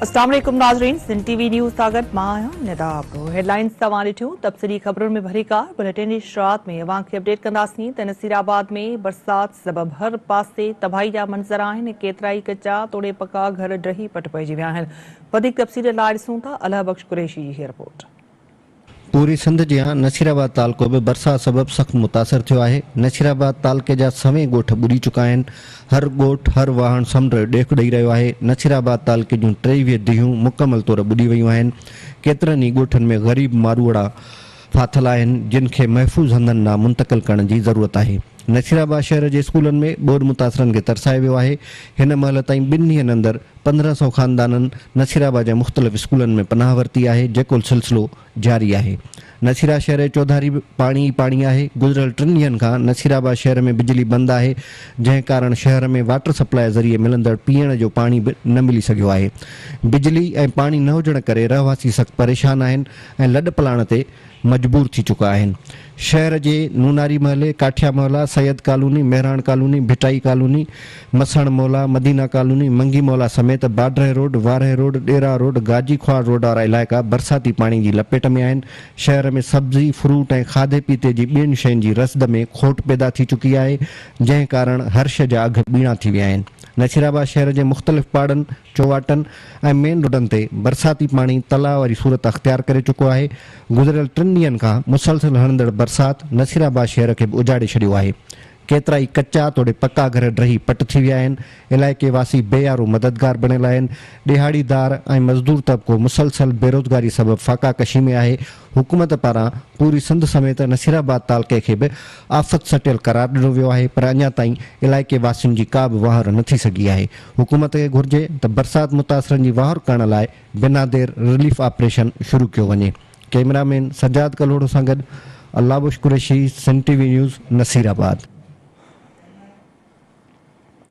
اسلام عليڪم ناظرين سنڌ ٽي وي نيوز سان گڏ مان آهيان ندا ابڙو هيڊلائنز توهان ڏٺيون تفصيلي خبرن ۾ ڀليڪار بليٽن جي شروعات ۾ اوهان کي اپڊيٽ ڪنداسين ته نصير آباد ۾ برسات سبب هر پاسي تباهي جا منظر آهن ڪيترائي ڪچا توڙي پڪا گهر ڊهي پٽ پئجي ويا آهن وڌيڪ تفصيل لاء ڏسون ٿا الهه بخش قريشي جي هي رپورٽ. پوري سنڌ جيان نصيرآباد تعلقو به برسات سبب سخت متاثر ٿيو آهي، نصيرآباد تعلقي جا سوين ڳوٺ ٻڏي چڪا آهن، هر ڳوٺ هر واهڻ سمنڊ جو ڏيک ڏئي رهيو آهي، نصيرآباد تعلقي جون 23 ديهون مڪمل طور ٻڏي ويون آهن، ڪيترن ئي ڳوٺن ۾ غريب ماروئڙا ڦاٿل آهن، جن کي محفوظ هنڌن ڏانهن منتقل ڪرڻ جي ضرورت آهي. نصيرآباد شهر جي اسڪولن ۾ ٻوڏ متاثرن کي ترسايو ويو آهي، هن مهل تائين ٻن ڏينهن اندر 15 سئو خاندانن نصيرآباد جي مختلف اسڪولن ۾ پناهه ورتي آهي، جيڪو سلسلو جاري آهي. نصيرآ شهر جي چوڌاري به پاڻي ئي پاڻي آهي، گذريل ٽن ڏينهن کان نصيرآباد شهر ۾ بجلي بند آهي، جنهن ڪارڻ شهر ۾ واٽر سپلاء ذريعي ملندڙ پيئڻ جو پاڻي به نه ملي سگهيو آهي. بجلي ۽ پاڻي نه هجڻ ڪري رهواسي سخت پريشان آهن ۽ لڏپلاڻ تي مجبور ٿي چڪا آهن. شهر جي نوناري محلي، Kathia Mohalla, Syed colony, Mehran colony, Bhittai colony, Masan Mohalla, Madina colony, Mangi Mohalla سميت Badrah road, Warah road, Dera road, Gaji Khwar road وارا علائقا برساتي پاڻي جي لپيٽ ۾ آهن. شهر ۾ سبزي، فروٽ ۽ کاڌي پيتي جي ٻين شين جي رسد ۾ کوٽ پيدا ٿي چڪي آهي، جنهن ڪارڻ هر شيء جا اگهه ٻيڻا ٿي ويا آهن. نصيرآباد شهر جي مختلف پاڙن، چوواٽن ۽ مين روڊن تي برساتي پاڻي تلاء واري صورت اختيار ڪري چڪو آهي، گذريل ٽن ڏينهن کان مسلسل هڻندڙ برسات نصيرآباد شهر کي به اجاڙي ڇڏيو آهي، ڪيترائي ڪچا توڙي پڪا گهر ڊهي پٽ ٿي ويا آهن، علائقي واسي بي يارو مددگار بڻيل آهن، ڏهاڙيدار ۽ مزدور طبقو مسلسل بيروزگاري سبب فاقا ڪشي ۾ آهي، حڪومت پاران پوري سنڌ سميت نصيرآباد تعلقي کي به آفت سٽيل قرار ڏنو ويو آهي پر اڃا تائين علائقي واسين جي ڪا به واهر نه ٿي سگهي آهي، حڪومت کي گهرجي ته برسات متاثرن جي واهر ڪرڻ لاء بنا دير رليف آپريشن شروع ڪيو وڃي. ڪئميرا مين سجاد ڪلهوڙو سان گڏ Allah Bakhsh Qureshi, Sindh T V news, Nasirabad.